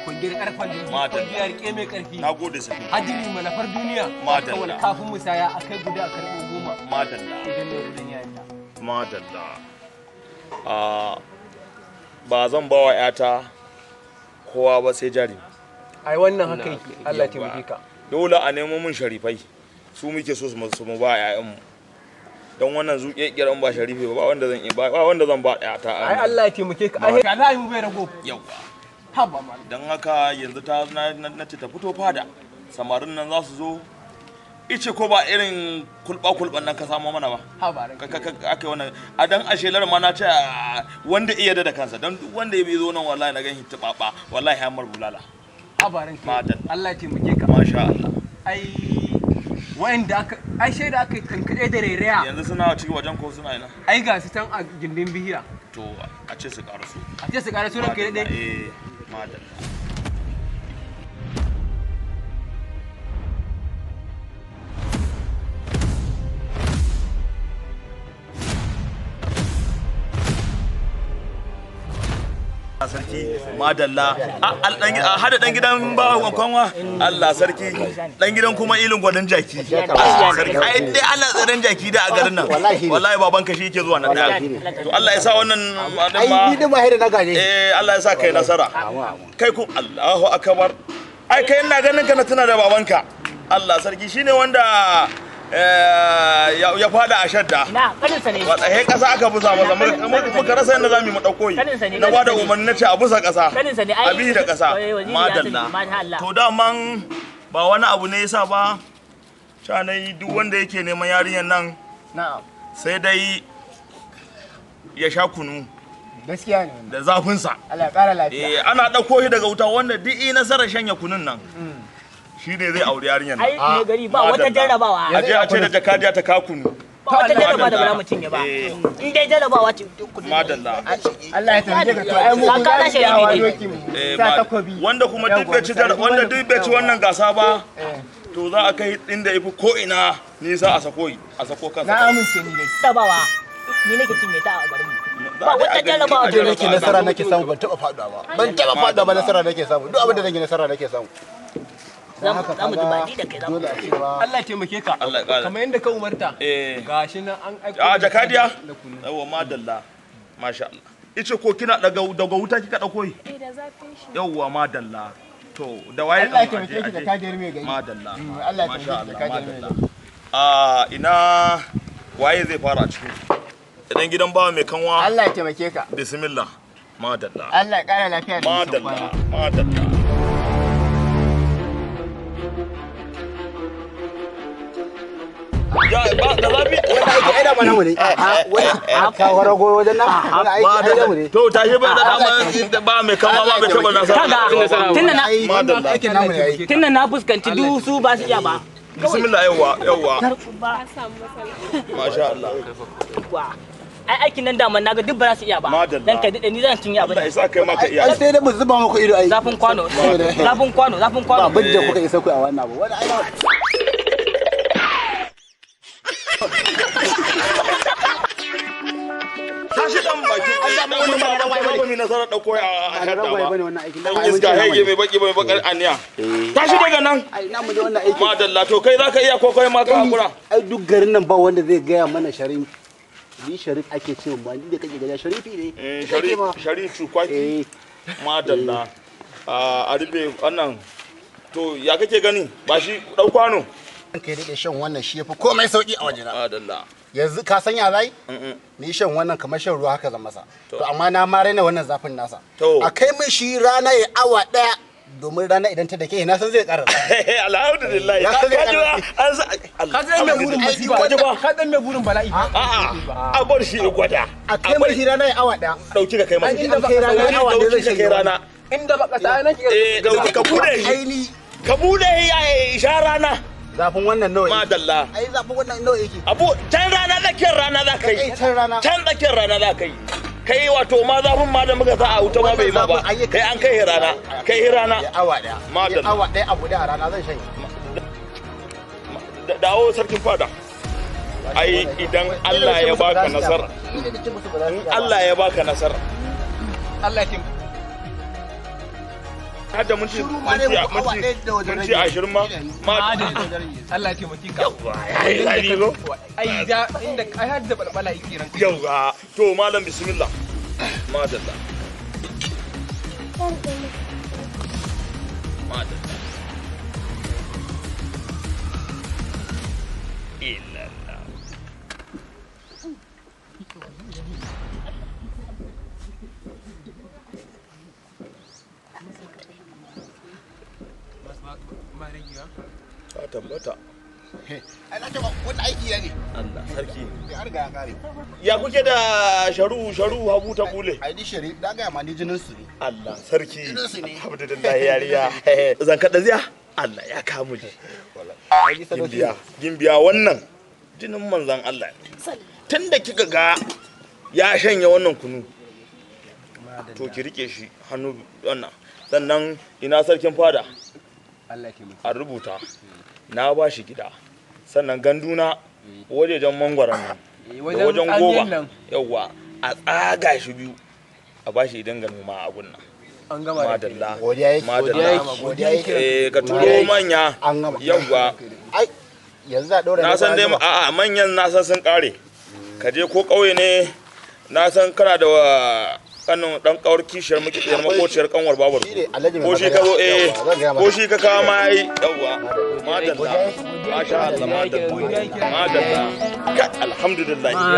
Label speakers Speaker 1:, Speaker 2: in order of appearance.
Speaker 1: Kwangiyar karfan
Speaker 2: Madalla.
Speaker 1: Kwangiyar rike mai karfi.
Speaker 2: Na gode sarki.
Speaker 1: Hadiri malafar duniya.
Speaker 2: Madalla.
Speaker 1: Kawal kafin musaya akai guda a karɓo 10.
Speaker 2: Madalla.
Speaker 1: Idan mai gudun ya yarda.
Speaker 2: Madalla. A ba zan ba wa 'yata kowa ba sai jari.
Speaker 1: Ai wannan haka yake. Allah ya taimake ka.
Speaker 2: Dole a nemo mun sharifai. Su muke so su mu ba 'ya'yanmu. Don wannan zuƙeƙiyar in ba sharifi ba wanda zan ba wanda zan ba 'yata.
Speaker 1: Ai Allah ya taimake ka. Ai ga za a yi mu bai rago.
Speaker 2: Yawwa.
Speaker 1: Haba malam.
Speaker 2: Don haka yanzu ta na ce ta fito fada. Samarin nan za su zo. Ice ko ba irin kulɓa-kulɓan nan ka samo mana ba.
Speaker 1: Haba ranka.
Speaker 2: Aka yi wannan a dan a shelar ma na ce wanda iya da kansa don duk wanda ya bi zo nan wallahi na gan shi tuɓaɓa wallahi ya mar bulala.
Speaker 1: Haba ranka.
Speaker 2: Madalla.
Speaker 1: Allah ya taimake ka.
Speaker 2: Masha Allah.
Speaker 1: Ai wa'anda aka ai shaida aka yi tankaɗe da rairaya.
Speaker 2: Yanzu suna cikin wajen ko suna ina?
Speaker 1: Ai ga su can a gindin bihiya.
Speaker 2: To a ce su ƙaraso.
Speaker 1: A ce su ƙara sunan kai daɗe.
Speaker 2: Eh, madalla. Sarki madalla a hada dan gidan ba kwanwa Allah sarki dan gidan kuma ilin gwanin jaki Allah sarki ai dai ana tsaron jaki da a garin nan wallahi baban ka shi yake zuwa nan da to Allah ya sa wannan din ma
Speaker 3: Ai ni din ba da na gaje.
Speaker 2: Eh Allah ya sa kai nasara kai ku Allahu akbar ai kai ina ganin ka na tuna da babanka Allah sarki shine wanda ya fada a shadda.
Speaker 4: Na, kaninsa ne.
Speaker 2: Watsa kasa aka busa masa muka rasa yadda zamu yi mu dauko yi. Na bada umarni na ce a busa kasa.
Speaker 4: Kaninsa ne ai.
Speaker 2: A bihi da kasa. Madalla. To daman ba wani abu ne yasa ba. Ca nayi duk wanda yake neman yarinyar nan.
Speaker 3: Na'am.
Speaker 2: Sai dai ya sha kunu.
Speaker 3: Gaskiya ne.
Speaker 2: Da zafinsa.
Speaker 3: Allah ya kara lafiya.
Speaker 2: Eh ana dauko shi daga wuta wanda duk yi nasarar shanya kunun nan. Shi ne zai auri yarinyar nan.
Speaker 4: Ai mai gari ba wata jarrabawa.
Speaker 2: A je a ce da jakadiya ta kakunu.
Speaker 4: Ba wata jarrabawa da ba mu cinye ba. In dai jarrabawa ce.
Speaker 2: Madalla.
Speaker 3: Allah ya taimake ka to ai mu
Speaker 4: Kaka na sharifi
Speaker 3: doki mu. Sa takobi.
Speaker 2: Wanda kuma duk bai ci wanda duk bai ci wannan gasa ba to za a kai inda yafi ko ina nisa a sako a sako kansa.
Speaker 3: Na amince ni dai.
Speaker 4: Jarrabawa ni nake cinye ta a garin mu. Ba wata jarrabawa
Speaker 3: da nake nasara nake samu ban taba faduwa ba. Ban taba faduwa ba nasara nake samu. Duk abin da nake nasara nake samu.
Speaker 4: Za mu duba ni da kai za mu.
Speaker 1: Allah ya taimake ka.
Speaker 2: Allah ya kara.
Speaker 1: Kamar yadda ka umarta.
Speaker 2: Eh.
Speaker 1: Gashi nan an aiko.
Speaker 2: A jakadiya. Yawwa madalla. Masha Allah. Ice ko kina daga daga wuta kika dauko yi?
Speaker 5: Eh da zafin shi.
Speaker 2: Yawwa madalla. To da waye
Speaker 3: Allah ya taimake ki jakadiyar mai gari.
Speaker 2: Madalla.
Speaker 3: Allah ya taimake ki jakadiyar mai gari.
Speaker 2: A ina waye zai fara a cikin? Idan gidan bawa mai kanwa.
Speaker 3: Allah ya taimake ka.
Speaker 2: Bismillah. Madalla.
Speaker 3: Allah ya kara lafiya da nisan kwana.
Speaker 2: Madalla. Madalla. Ya ba da zafi.
Speaker 3: Wannan aiki ai da ba namu ne. Ka warago wajen nan. Wannan aiki ai namu ne.
Speaker 2: To tashi ba da dama ba mai kanwa ba bai taba nasara.
Speaker 4: Kaga tunda na
Speaker 2: Madalla.
Speaker 3: Aikin namu ne ai.
Speaker 4: tunda na fuskanci duk su ba su iya ba.
Speaker 2: Bismillah yawwa yawwa.
Speaker 5: An samu matsala.
Speaker 2: Masha Allah.
Speaker 4: Ai aikin nan daman naga duk ba za su iya ba.
Speaker 2: Madalla.
Speaker 4: Dan kai dade ni zan cinye abin.
Speaker 2: Allah ya sa kai ma ka iya.
Speaker 3: Ai sai dai mu zuba muku ido ai.
Speaker 4: Zafin kwano. Zafin kwano, zafin
Speaker 3: Ba
Speaker 4: kwano.
Speaker 3: abin da kuka isa ku a wannan abu. Wannan ai
Speaker 2: Tashi dan baki. Dan wani ba ba mai nasara dauko a
Speaker 3: ba
Speaker 2: shadda
Speaker 3: ragwaye
Speaker 2: ba.
Speaker 3: bane wannan aikin.
Speaker 2: Dan iska hege mai baki mai bakar aniya. Tashi daga nan.
Speaker 3: Ai namu ne wannan aikin.
Speaker 2: Madalla to kai zaka iya ko kai ma ka hakura.
Speaker 3: Ai duk garin nan ba wanda zai gaya mana sharif. Ni sharif ake ce ba ni da kake gaya sharifi ne.
Speaker 2: Eh sharif sharif kwaki.
Speaker 3: Eh
Speaker 2: Madalla. A rufe wannan. To ya kake gani? Ba shi dau kwano.
Speaker 3: kai daɗe shan wannan shi yafi komai sauki a wajena.
Speaker 2: Madalla.
Speaker 3: Yanzu ka san ya zai? Ni shan wannan kamar shan ruwa haka zan masa. To amma na ma raina wannan zafin nasa.
Speaker 2: To.
Speaker 3: A kai min shi rana ya awa ɗaya domin rana idan ta dake na san zai ƙara.
Speaker 2: Alhamdulillah.
Speaker 3: Ya san zai
Speaker 2: Ka ji ba? An sa
Speaker 1: Ka san mai burin masifa.
Speaker 2: Ka ji ba?
Speaker 1: Ka san mai burin bala'i.
Speaker 2: A'a, a bar shi ya gwada.
Speaker 3: A kai min shi rana ya awa ɗaya.
Speaker 2: Dauki ka kai masa.
Speaker 3: Inda kai rana ya awa ɗaya zai
Speaker 2: Dauki ka
Speaker 3: shanye
Speaker 2: kai rana.
Speaker 1: Inda baka sa nan kike.
Speaker 2: Eh, dauki ka bude shi.
Speaker 3: Ai ni
Speaker 2: Ka bude ya sha rana.
Speaker 3: zafin wannan nawa yake.
Speaker 2: Madalla.
Speaker 3: Ai zafin wannan nawa yake.
Speaker 2: Abu can rana tsakiyar rana za ka yi.
Speaker 3: Ai can rana.
Speaker 2: Can tsakiyar rana za ka yi. Kai wato ma zafin ma da muka sa a wuta ma bai ma ba. Kai an kai rana. Kai rana.
Speaker 3: Ya awa ɗaya.
Speaker 2: Madalla.
Speaker 3: Ya awa ɗaya a buɗe a rana zan shanye.
Speaker 2: Dawo sarkin fada. Ai idan Allah ya baka nasara.
Speaker 3: Ni da nake musu ba za su iya ba.
Speaker 2: Allah ya baka nasara.
Speaker 1: Allah ya taimake.
Speaker 2: Har da minti
Speaker 3: Shiru ma dai
Speaker 2: minti
Speaker 3: awa ɗaya da wajen
Speaker 2: minti
Speaker 3: rabi.
Speaker 2: 20 ma. Ma
Speaker 1: Allah ya taimake ka.
Speaker 2: Yawwa, yayi zafi ko?
Speaker 1: Ai da inda ai har da balbala yake ranka.
Speaker 2: Yawwa, to malam bismillah. Madalla. Madalla. Illallah.
Speaker 1: Ma ragewa.
Speaker 2: Ta tabbata.
Speaker 3: Ai na ce ba wani aiki ya ne.
Speaker 2: Allah sarki.
Speaker 3: Ya riga ya kare.
Speaker 2: Ya kuke da sharu sharu habu ta bule.
Speaker 3: Ai ni shari da ga ma ni jinin su ne.
Speaker 2: Allah sarki.
Speaker 3: Jinin su ne.
Speaker 2: Alhamdulillah yariya. Zan kada ziya. Allah ya kamu ji.
Speaker 3: Ai ni sadauki.
Speaker 2: Gimbiya, gimbiya wannan jinin manzon Allah ne. Tun da kika ga ya shanye wannan kunu to ki rike shi hannu wannan. Sannan ina sarkin fada
Speaker 1: Allah ya taimake.
Speaker 2: a rubuta na ba shi gida. Sannan ganduna wajejen mangwaron nan
Speaker 1: Eh,
Speaker 2: da wajen
Speaker 1: tsamiyan
Speaker 2: goba
Speaker 1: nan.
Speaker 2: yawwa a tsaga shi biyu a ba shi idan ga noma a gunnan.
Speaker 1: An gama da kai.
Speaker 2: Madalla.
Speaker 3: Godiya yake.
Speaker 2: Madalla.
Speaker 3: Godiya yake.
Speaker 2: Eh, ka turo manya.
Speaker 3: An gama.
Speaker 2: Yawwa.
Speaker 3: Ai yanzu za a ɗora
Speaker 2: Na san dai a'a manyan na san sun kare. Ka je ko ƙauye ne na san kana da kanin dan kawar kishiyar muke tsayar makociyar kanwar babar.
Speaker 3: Shi ne Alhaji mai
Speaker 2: Ko shi ka zo eh
Speaker 3: Yawwa, zan gaya
Speaker 2: ko
Speaker 3: masa.
Speaker 2: shi ka kawo ma ai yawwa. Madalla. Masha Allah madalla. Madalla. Ka alhamdulillah.